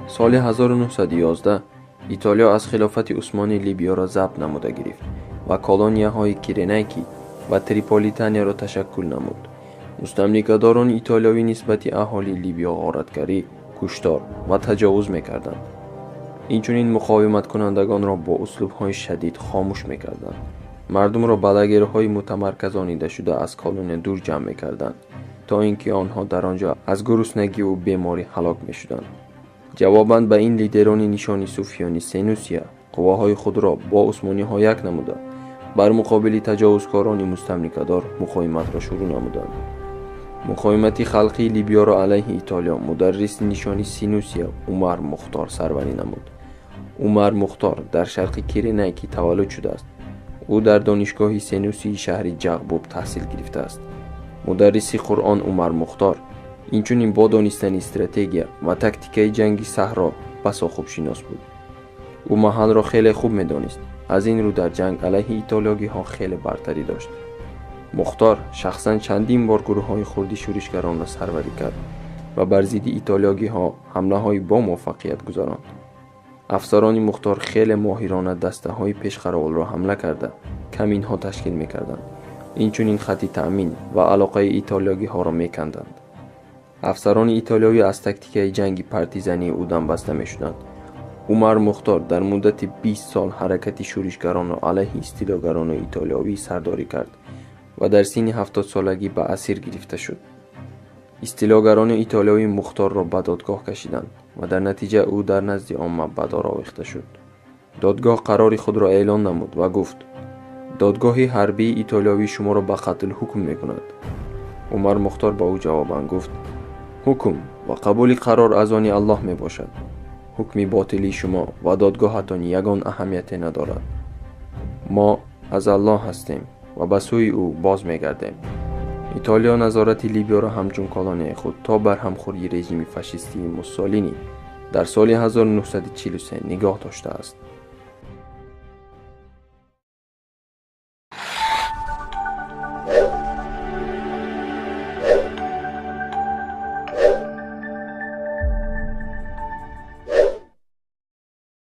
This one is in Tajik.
Соли 1911 Итолиё аз хилофати Усмонӣ Либияро забт намуда гирифт ва колонияҳои Киренайки ва Триполитанияро ташаккул намуд. Мустамликадорони итолиёвӣ нисбати аҳолии Либиё ғоратгарӣ, куштор ва таҷовуз мекарданд. Инчунин муқовиматкунандагонро бо услубҳои шадид хомӯш мекарданд. Мардумро ба лагерҳои мутамарказонидашуда аз колония дур ҷамъ мекарданд, то ин ки онҳо дар он ҷо аз гуруснагиву беморӣ ҳалок мешуданд. Ҷавобан ба ин лидерони нишони суфиёни Сенусия қувваҳои худро бо усмониҳо як намуда, бар муқобили таҷовузкорони мустамликадор муқовиматро шурӯъ намуданд. Муқовимати халқии Либиёро алайҳи Итолиё мударриси нишони Синусия Умар Мухтор сарварӣ намуд. Умар Мухтор дар шарқи Киренайки таваллуд шудааст. Ӯ дар донишгоҳи Сенусии шаҳри Ҷағбуб таҳсил гирифтааст. Мударриси Қуръон Умар Мухтор инчунин бо донистани стратегия ва тактикаи ҷанги саҳро басо хубшинос буд. Ӯ маҳалро хеле хуб медонист, аз ин рӯ дар ҷанг алайҳи итолиёгиҳо хеле бартарӣ дошт. Мухтор шахсан чандин бор гурӯҳҳои хурди шӯришгаронро сарварӣ кард ва бар зидди итолиёгиҳо ҳамлаҳои бомуваффақият гузаронд. Афсарони Мухтор хеле моҳирона дастаҳои пешқаровулро ҳамла карда, каминҳо ташкил мекарданд. Инчунин хатти таъмин ва алоқаи итолиёгиҳоро меканданд. Афсарони итолиёвӣ аз тактикаи ҷанги партизании ӯ дамбаста мешуданд. Умар Мухтор дар муддати 20 сол ҳаракати шӯришгаронро алайҳи истилогарони итолиёвӣ сардорӣ кард ва дар синни 70-солагӣ ба асир гирифта шуд. Истилогарони итолиёвӣ Мухторро ба додгоҳ кашиданд ва дар натиҷа ӯ дар назди омма ба дор овехта шуд. Додгоҳ қарори худро эълон намуд ва гуфт: додгоҳи ҳарбии итолиёвӣ шуморо ба қатл ҳукм мекунад. Умар Мухтор ба ӯ ҷавобан гуфт: ҳукм ва қабули қарор аз они Аллоҳ мебошад. Ҳукми ботилии шумо ва додгоҳатон ягон аҳамияте надорад. Мо аз Аллоҳ ҳастем ва ба сӯи ӯ боз мегардем. Итолиё назорати Либияро ҳамчун колонияи худ то барҳамхӯрии режими фашистии Муссолини дар соли 1943 нигоҳ доштааст.